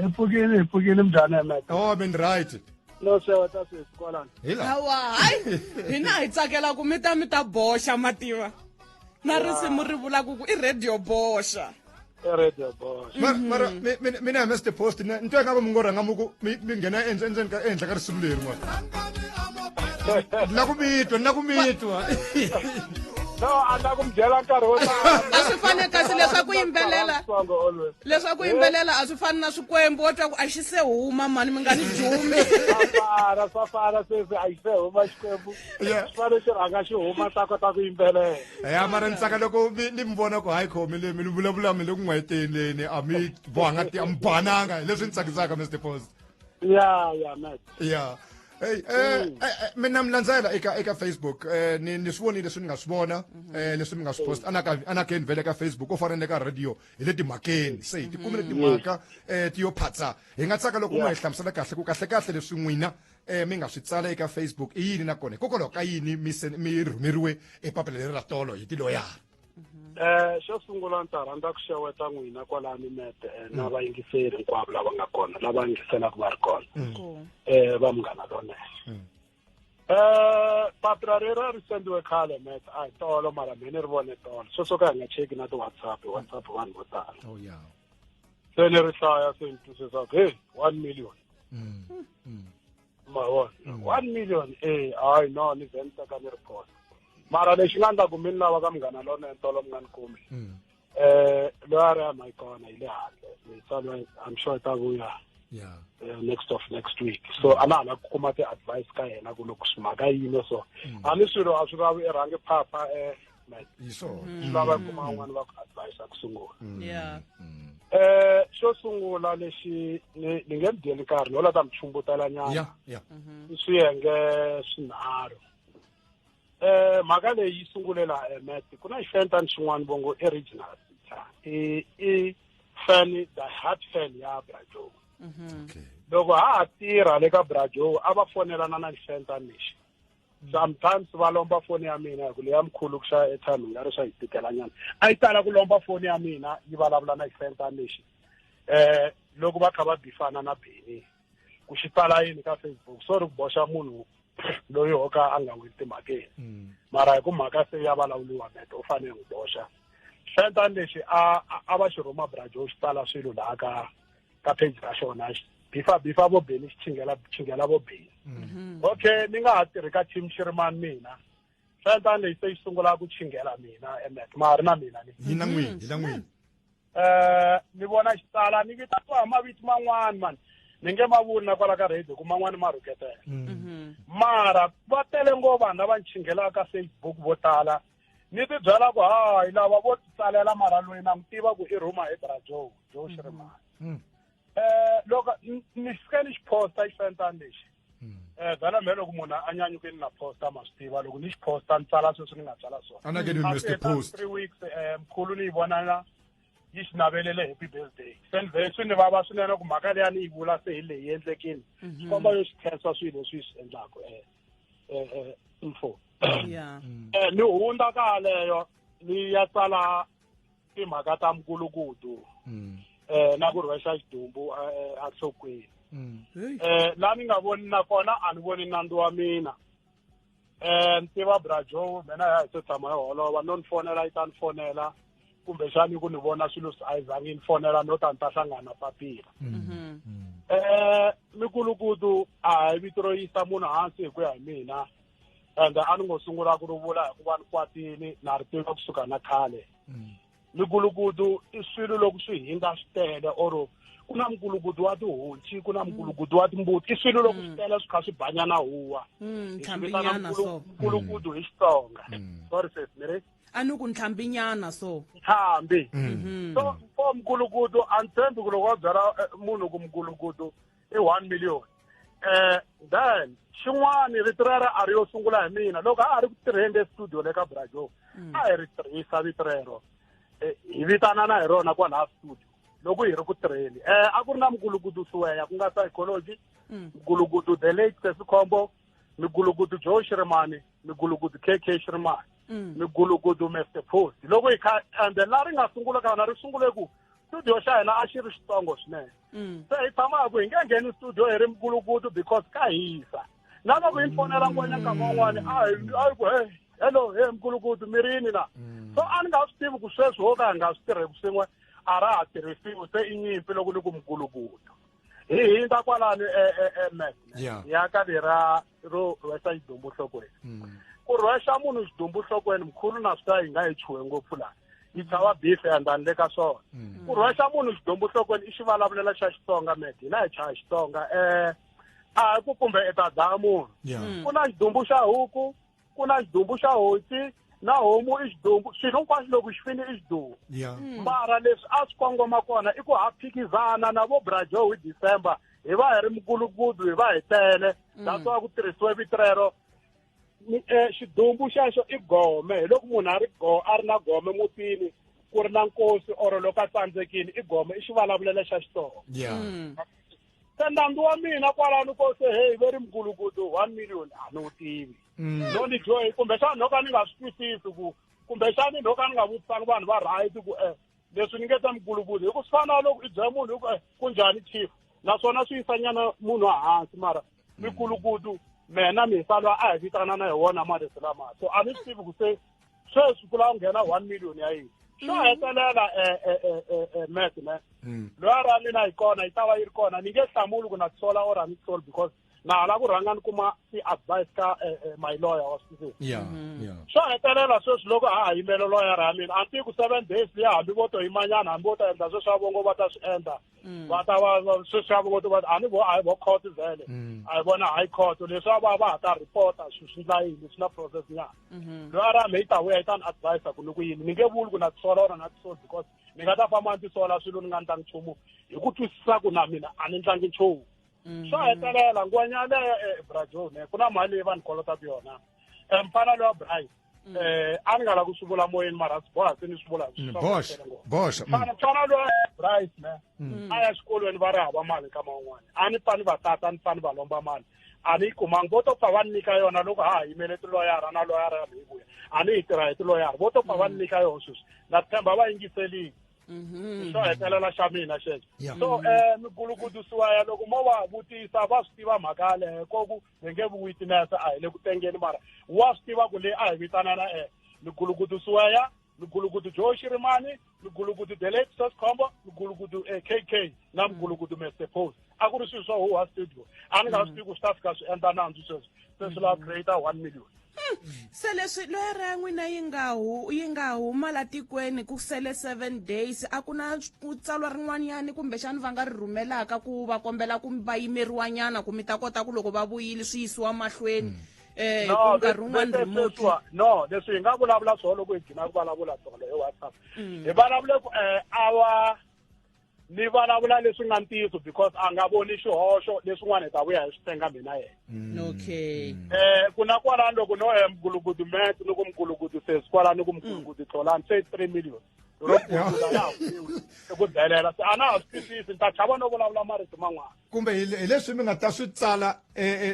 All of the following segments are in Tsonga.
Hi pfukile, hi pfukile mjhani Ahmed. Oh, mi ni right. No xeweta sweswi kwalano. Hi laha. Hawa, hayi hina hi tsakela ku mi ta mi ta boxa mativa na risimu ri vulaka ku i radio boxa. I radio boxa. Mara mara mina Mr Post ni twa ingaku mi ngo rhanga mi ku mi nghena endzeni ka ehenhla ka risimu leri n'wana. Ni la ku mi twa, ni la ku mi twa. No, a na ku mi byela nkarhi wo tala. A swi fani kasi leswaku yimbelela. Leswaku yimbelela a swi fani na swikwembu wo twa ku a xi se huma mani mi nga ni jumi. Swa fana, swa fana sweswi a xi se huma xikwembu. Swi fanele xi rhanga xi huma ta kota ku yimbelela. Ya mara ni tsaka loko ni mi vona ku hayi khomi le mi vulavula mi le ku n'wayiteni leni a mi bohanga a mi bohananga leswi ni tsakisaka Mr Post. Ya, ya, Matt. Ya. Hey, mina mi landzela eka Facebook ni swi vonile leswi ni nga swi vona leswi mi nga swi post anaka anakeni vhele ka Facebook o fana le ka radio hi le timhakeni se hi ti kumile timhaka ti yo phatsa hi nga tsaka loko u nga hi hlamusela kahle ku kahle kahle leswi n'wina mi nga swi tsala eka Facebook i yini nakona hikokwalaho ka yini mi rhumeriwe epapila leri ra tolo hi tiloyara. Xo sungula ndzi ta rhandza ku xeweta n'wina kwalani mete na vayingiseri hinkwavo lava nga kona lava yingiselaka va ri kona va Munghana Lonene. Papila rero a ri sendiwe khale mete a hi tolo mara me ni ri vone tolo sweswo ka hi nga cheki na ti-WhatsApp WhatsApp vanhu vo tala. Oh yeah. Se ni ri hlaya se ni twisisa ku hey 1 million. Ma vona 1 million hayi no ni ze ni teka ni ri post mara lexi nga ndla ku mi ni lava ka Munghana Lonene tolo mi nga ni kumi loyi a ri a ma kona yi le handle ni tsalo I'm sure ta vuya next of next week so a na ha la ku kuma ti-advice ka yena ku loko mhaka yini so a ni swilo a swi vavi i rhangi phapha hi swona swi lava kuma van'wani va ku advise ku sungula. Xo sungula lexi ni ni nge mi dyeli nkarhi no la ta mi chumbutela nyana. I swiyenge swinharhu. Mhaka leyi yi sungule laha emet ku na xifentani xin'wana vongo i regional i fan the heart fan ya Brajo. Loko ha ha tirha le ka Brajo a va fonelana na xifentani lexi. Sometimes va lomba foni ya mina hi ku leya mkhulu ku xava airtime nga ri swa yi tikela nyana. A yi tala ku lomba foni ya mina yi vulavula na xifentani lexi. Loko va kha va bifana na Benny ku xi tsala yini ka Facebook sorry ku boxa munhu loyi ho ka a nga weli timhakeni. Mara hi ku mhaka se ya vulavuriwa mete u fanele n'wi boxa. Xifentani lexi a va xi rhuma Brajo xi tsala swilo laha ka page ra xona bifa bifa vo Benny xi chingela chingela vo Benny. Okay ni nga ha tirhi ka team Shirimani mina. Xifentani lexi se xi sungula ku chingela mina emet ma ha ri na mina ni. Hi na n'wini, hi na n'wini. Ni vona xi tsala ni vitaniwa hi mavito man'wani mani ni nge ma vuli na kwala ka radio ku man'wani ma rhuketela. Mara va tele ngopfu vanhu lava ni chinghelaka ka Facebook vo tala ni ti byela ku hayi lava vo ti tsalela mara loyi na n'wi tiva ku i rhuma hi Bra Joe, Joe Shirimani. Loko ni fike ni xi posta xifentani lexi. Vhela mhe loko munhu a nyanyukile na posta ma swi tiva loko ni xi posta ni tsala sweswi ni nga tsala swona. Anakeni Mr Post. 3 weeks mkhulu ni yi vona yi xi navelele happy birthday. Se ni vhe swi ni vava swinene ku mhaka leyi a ni yi vula se hi leyi endlekile. Swi komba yo xi khensa swilo leswi swi endlaka mfo. Ni hundza ka yaleyo ni ya tsala timhaka ta mukulukudu na ku rhwexa xidumbu enhlokweni. La ni nga voni nakona a ni voni nandzu wa mina. Ni tiva Bra Joe mina ya hi se tshama hi holova no ni fonela yi ta ni fonela kumbexani ku ni vona swilo swi a yi zangi ni fonela no ta ni ta hlangana papila. Mikulukudu a hi vito ro yisa munhu hansi hi ku ya hi mina and a ni ngo sungula ku ri vula hikuva ni kwatile na ri tiva kusuka na khale. Mikulukudu i swilo loko swi hindza swi tele or ku na mukulukudu wa tihonci ku na mukulukudu wa timbuti i swilo loko swi tele swi kha swi banyana huwa. Ntlhambinyana so. Mukulukudu hi Xitsonga. Sorry sis, ni ri? A ni ku ntlhambinyana so. Ntlhambi. So for mukulukudu a ni tshembi ku loko wa byela munhu ku mukulukudu i 1 million. Then xin'wani rito rero a ri yo sungula hi mina loko a ha ri ku tirheni le studio le ka Bra Joe a hi ri tirhisa vito rero hi vitanana hi rona kwalaha studio loko hi ri ku tirheni. A ku ri na mukulukudu Suweya ku nga psychology, mukulukudu the late Sesi Khombo, mukulukudu Joe Shirimani, mukulukudu KK Shirimani, mukulukudu Mr Post. Loko hi kha and la ri nga sungula ka yona ri sungule ku Studio xa hina a xi ri xitsongo swinene. Se hi tshama ku hi nge ngheni studio hi ri mugulugudu because ka hisa. Na loko hi fonela ngwenya nkama wun'wani a hi a yi ku hey hello hey mugulugudu mi rini na. So a ni nga swi tivi ku sweswi ho ka hi nga swi tirheki swin'we a ra ha tirhisiwi se i nyimpi loko ni ku mugulugudu. Hi hindza kwalano e ya ka lera ro rhwesa xidumbu nhlokweni. Ku rhwexa munhu xidumbu nhlokweni mkhulu na swi yi nga yi chuhe ngopfu laha. Yi chava beef and le ka swona. Ku rhwexa munhu xidumbu nhlokweni i xivulavulela xa Xitsonga met hina hi chaya Xitsonga a hi ku kumbe i ta dlaya munhu. Ku na xidumbu xa huku, ku na xidumbu xa hosi, na homu i xidumbu, swilo hinkwaswo loko xi fini i xidumbu. Mara leswi a swi kongoma kona i ku ha phikizana na vo Bra Joe hi December hi va hi ri mugulugudu hi va hi tele. That's why ku tirhisiwe vito rero. Xidumbu xexo i gome, hi loko munhu a ri go a ri na gome mutini ku ri na nkosi or loko a tsandzekile i gome, i xivulavulelo xa Xitsonga. Se nandzu wa mina kwalano ko se hey ve ri mugulugudu 1 million a ni wu tivi. No ni dyohi kumbexana no ka ni nga swi twisisi ku kumbexani no ka ni nga vutisanga vanhu va right ku leswi ni nge ta mugulugudu hi ku swi fana na loko i byela munhu hi ku ku njhani chief, naswona swi yisa nyana munhu ehansi mara migulugudu mena mihisa loyi a hi vitanana hi wona marito lama. So a ni swi tivi ku se sweswi ku lava ku nghena 1 million ya yini. Xo hetelela Matt ne loyi ra mina yi kona yi ta va yi ri kona, ni nge hlamuli ku na tisola or a ni tisoli because na hala ku rhanga ni kuma ti-advice ka my lawyer wa swi twisisa. Xo hetelela sweswi loko ha ha yimele lawyer ya mina a ni tivi ku 7 days liya hambi vo to yimanyana hambi vo ta endla sweswi a vongo va ta swi endla. Va ta va sweswi a vongo va a ni vo a hi vo court vhele. A hi vona high court leswi a va va ha ta reporta swilo swi ndla yini swi na process nyana. Loyi ra me yi ta vuya yi ta ni advise ku ni ku yini, ni nge vuli ku na tisola or na tisola because ni nga ta famba ni tisola swilo ni nga ndlangi nchumu hi ku twisisa ku na mina a ni ndlangi nchumu. Swo hetelela ngwenya yaleyo Bra Joe ne ku na mali leyi va ni kolotaka yona. Mfana lowa Brian a ni nga lavi ku swi vula moyeni mara swi boha se ni swi vula. Boxa, boxa. Mfana lowa Brian ne a ya xikolweni va ri hava mali nkama wun'wani, a ni pfa ni va tata ni pfa ni va lomba mali a ni yi kumangi, vo to pfa va ni nyika yona loko ha ha yimele tiloyara na loyara ya leyi vuya a ni yi tirha hi tiloyara, vo to pfa va ni nyika yona sweswi na tshemba va yingiselile. Xo hetelela xa mina xexo. So migulugudu siwaya loko mo va vutisa va swi tiva mhaka yaleyo ko ku hi nge vi witness a hi le ku tengeni mara wa swi tiva ku leyi a hi vitanana migulugudu siwaya, migulugudu Joe Shirimani, migulugudu the late Sos Khombo, migulugudu KK na migulugudu Mr Post. A ku ri swilo swa huwa studio a ni nga swi tivi ku swi ta fika swi endla nandzu sweswi se swi lava create 1 million. Se leswi loyara ya n'wina yi nga hu yi nga huma la tikweni ku sele 7 days a ku na ku tsalwa rin'wanyani kumbexani va nga ri rhumelaka ku va kombela ku va yimeriwanyana ku mi ta kota ku loko va vuyile swi yisiwa mahlweni hi ku nkarhi wun'wani remotely. No, leswi hi nga vulavula swona loko hi gcina ku vulavula tolo hi WhatsApp. Hi vulavule ku a va ni vulavula leswi nga ntiyiso because a nga voni xihoxo leswin'wana hi ta vuya hi swi tenga mina yena. Okay. Ku na kwalano loko no mgulugudu Matt ni ku mgulugudu sesi kwalano ku mgulugudu Tlolani se 3 million. Ro i ku delela se a na ha swi twisisi ni ta chava no vulavula marito man'wana. Kumbe hi leswi mi nga ta swi tsala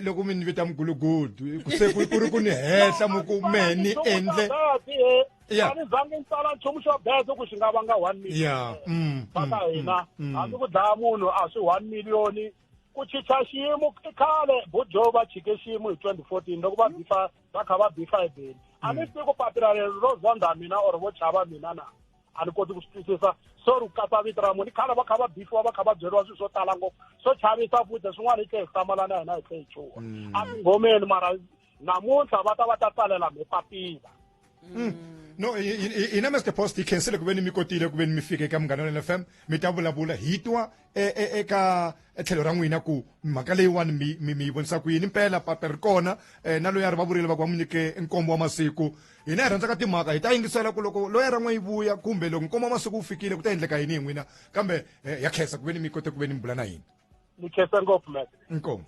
loko mi ni vita mgulugudu ku se ku ri ku ni hehla mu ku mehe ni endle. A ni zangi ni tsala nchumu xo bezo ku xi nga vanga 1 million. Va ka hina hambi ku dlaya munhu a swi 1 million. Ku chicha xiyimo i khale Bojo va chike xiyimo hi 2014 loko va bifa va kha va bifa hi beli. A ni tivi ku papila leri ro zonda mina or vo chava mina na. A ni koti ku swi twisisa. Sorry ku katsa vito ra munhu. I khale va kha va bifiwa va kha va byeriwa swilo swo tala ngopfu. Swo chavisa futhi swin'wana hi tlhe hi hlamala na hina hi tlhe hi chuha. A tinghomeni mara namuntlha va ta va ta tsalela mi papila. No, hina Mr Post hi khensile ku ve ni mi kotile ku ve ni mi fika eka Munghana Lonene FM mi ta vulavula hi twa eka tlhelo ra n'wina ku mhaka leyiwani mi mi mi yi vonisa ku yini. Mpela papa ri kona na loyi a ri va vurile va ku va n'wi nyike nkombo wa masiku. Hina hi rhandzaka timhaka hi ta yingisela ku loko loyi ra n'we yi vuya kumbe loko nkombo wa masiku wu fikile ku ta endleka yini hi n'wina, kambe ya khensa ku ve ni mi kote ku ve ni mi bula na hina. Ni khensa ngopfu Matt. Inkomu.